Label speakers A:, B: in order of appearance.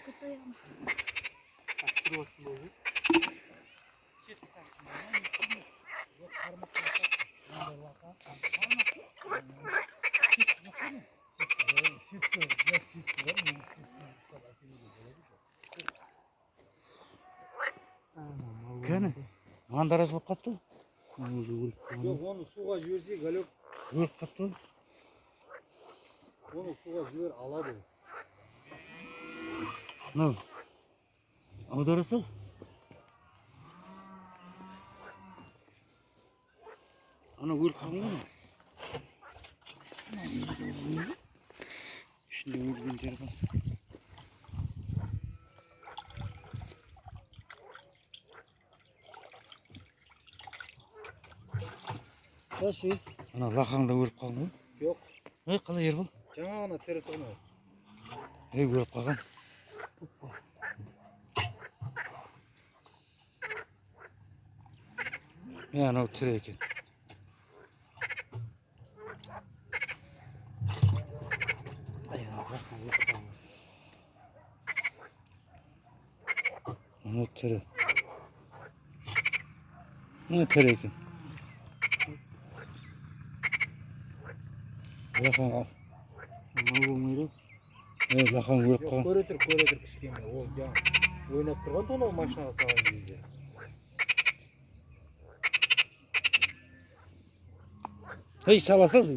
A: Көтеремін.
B: Түсіріп жатсың ба ол?
C: Кәні? Мандараз болып қалыпты. Уже өліп қалған.
B: Жоқ, оны суға жіберсе, Галек,
C: Өліп қалыпты.
B: оны суға жібер алады ол.
C: Мынау. Аудара сал. Анау өліп қалған ғой. Мынау. Ішінде өлгендері бар.
B: Қашы?
C: Ана лақаң да өліп қалған ғой.
B: Жоқ,
C: Ей, қалай, Ербол?
B: жаңа ғана тірі тұғын ол.
C: Ей, өліп қалған. Мә, анау тірі екен. Анау тірі. Мына тірі екен. Лақаң,
B: Мынау болмайды.
C: ей, лақаң өліп
B: Жоқ,
C: қалған.
B: көре тұр, көре тұр кішкене. Ол жаңа ойнап тұрған тұғын ол машинаға салған кезде.
C: Ей, сала сал.